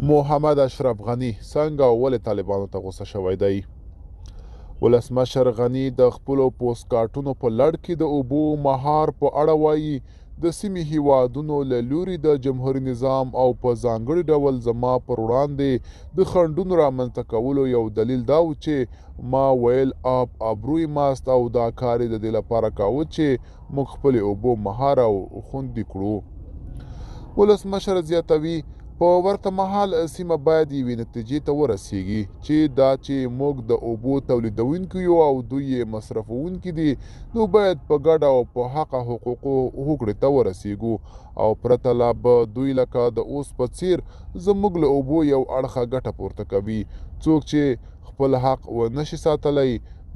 محمد اشرف غني څنګه او ولې طالبانو ته غوسه شوی دی؟ ولسمشر غني د خپلو پوسټکارټونو په لړ کې د اوبو مهار په اړه وايي، د سیمې هیوادونو له لوري د جمهوري نظام او په ځانګړي ډول زما پر وړاندې د خنډونو رامنځته کولو یو دلیل دا و چې ما ویل آب ابروی ماست او دا کار یې د دې لپاره کاوه چې موږ خپلې اوبو مهار او خوندي کړو. ولسمشر زیاتوي، په ورته مهال سیمه باید یوې نتیجې ته ورسیږي چې دا چې موږ د اوبو تولیدونکي یو او دوی یې مصرفوونکي دي، نو باید په ګډه او په حقه حقوقو هوکړې ته ورسیږو او پرته له به دوی لکه د اوس په څیر زموږ له اوبو یو اړخه ګټه پورته کوي. څوک چې خپل حق ونه شي ساتلی،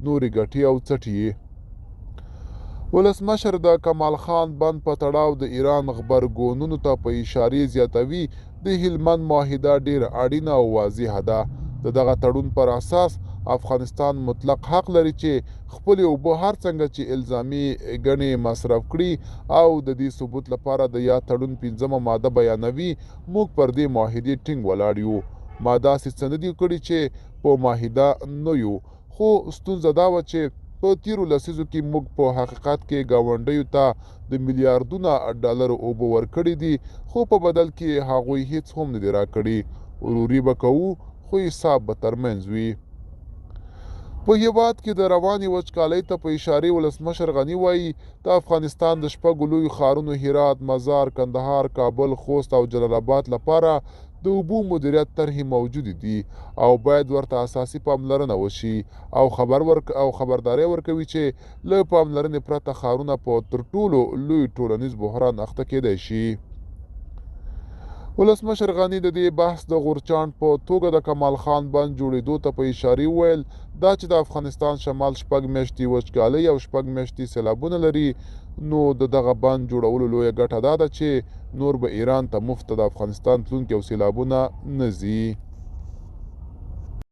نورې ګټي او څټي یې. ولسمشر د کمال خان بند په تړاو د ایران غبرګونونو ته په اشارې زیاتوي، د هلمند معاهده ډېره اړینه او واضحه ده. د دغه تړون پر اساس افغانستان مطلق حق لري چې خپلې اوبه هر څنګه چې الزامي ګڼې مصرف کړي او د دې ثبوت لپاره د یاد تړون پنځمه ماده بیانوي، موږ پر دې معاهدې ټینګ ولاړ یو. ما داسې څه نه دي کړي چې په معاهده نه یو، خو ستونزه دا وه چې په تېرو لسیزو کې موږ په حقیقت کې ګاونډیو ته د میلیاردونه ډالرو اوبه ورکړې دي، خو په بدل کې یې هغوی هېڅ هم نه دي راکړي. وروري به کوو، خو حساب به ترمنځ وي. په هېواد کې د روانې وچکالۍ ته په اشارې ولسمشر غني وايي، د افغانستان د شپږو لویو ښارونو هرات، مزار، کندهار، کابل، خوست او جلال اباد لپاره د اوبو مدیریت طرحې موجودې دي او باید ورته اساسي پاملرنه وشي او خبر او خبرداری ورکوي چې له پاملرنې پرته ښارونه په تر ټولو لوی ټولنیز بحران اخته کېدای شي. ولسمشر غني د دې بحث د غورچاڼ په توګه د کمال خان بند جوړېدو ته په اشارې وویل، دا چې د افغانستان شمال شپږ میاشتې وچکالۍ او شپږ میاشتې سېلابونه لري، نو د دغه بند جوړولو لویه ګټه دا ده چې نور به ایران ته مفته د افغانستان تلونکي او سیلابونه نه ځي.